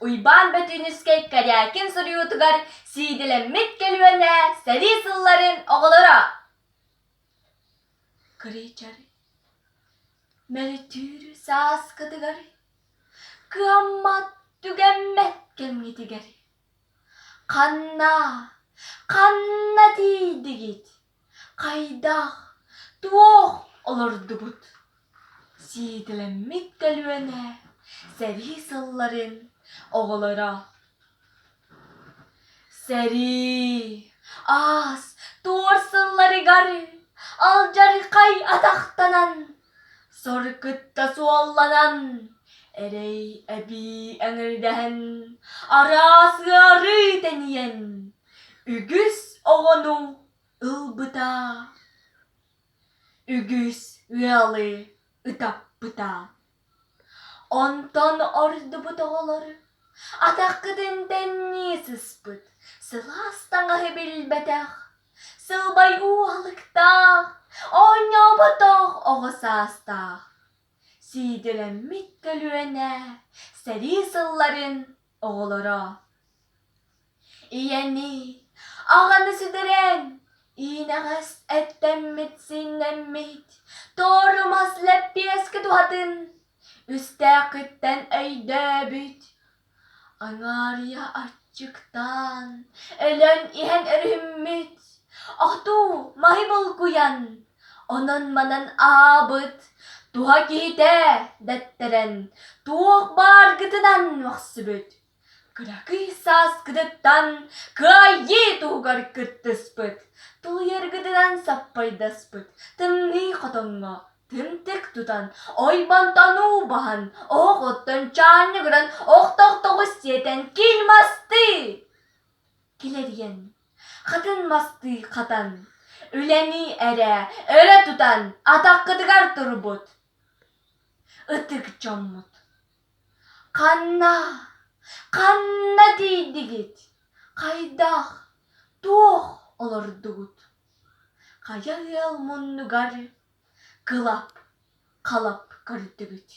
Уйбаан Бөтүүнүскэй Корякин суруйуутугар сиидэлэммит көлүөнэ сэрии сылларын оҕолоро. Кырыйчар мөлтүүр сааскытыгар, кыаммат түгэммэт кэмҥитигэр Ханна, ханна тиийдигит? Хайдах, туох олордубут? Сиидэлэммит көлүөнэ сэрии сылларын оҕолоро. Сэрии аас туор сылларыгар алдьархай атахтанан Сор кытта суолланан, эрэй эбии эҥирдэһэн, араас ыарыы тэнийэн, үгүс оҕону ылбыта, үгүс ыалы ытаппыта. Онтон ордубут оҕолор атаххытын тэннии сыспыт, сылаас таҥаһы билбэтэх, Сылбай уолуктаах, оонньооботох оҕо саастаах, сиидэлэммит көлүөнэ сэрии сылларын оҕолоро. Ийэни, аҕаны сүтэрэн, иинэҕэс эттэммит-сииннэммит, туорумас лэппиэскэ туһатын үстээххиттэн өйдөөбүт, Аҥаарыйа аччыктаан, өлөн иһэн өрүһүммүт, отуу маһы булкуйан, онон-манан аһаабыт, туһа киһитэ дэттэрэн, туох бааргытынан мөхсүбүт, кыракый сааскытыттан кыайыы туһугар кыттыспыт, тулуйаргытынан саппайдаспыт тымныы хотоҥҥо Тымтык тутан, ойбонтон уу баһан, оһох оттон чаанньыгыран охтохтоҕу сиэтэн кил мастыы килэрийэн, хатын мастыы хатан, үлэни эрэ өрө тутан атаххытыгар турбут ытык дьоммут. Ханна, ханна тиийдигит? Хайдах, туох олордугут? Хайа ыал муннугар кылап-халап көрдүгүт?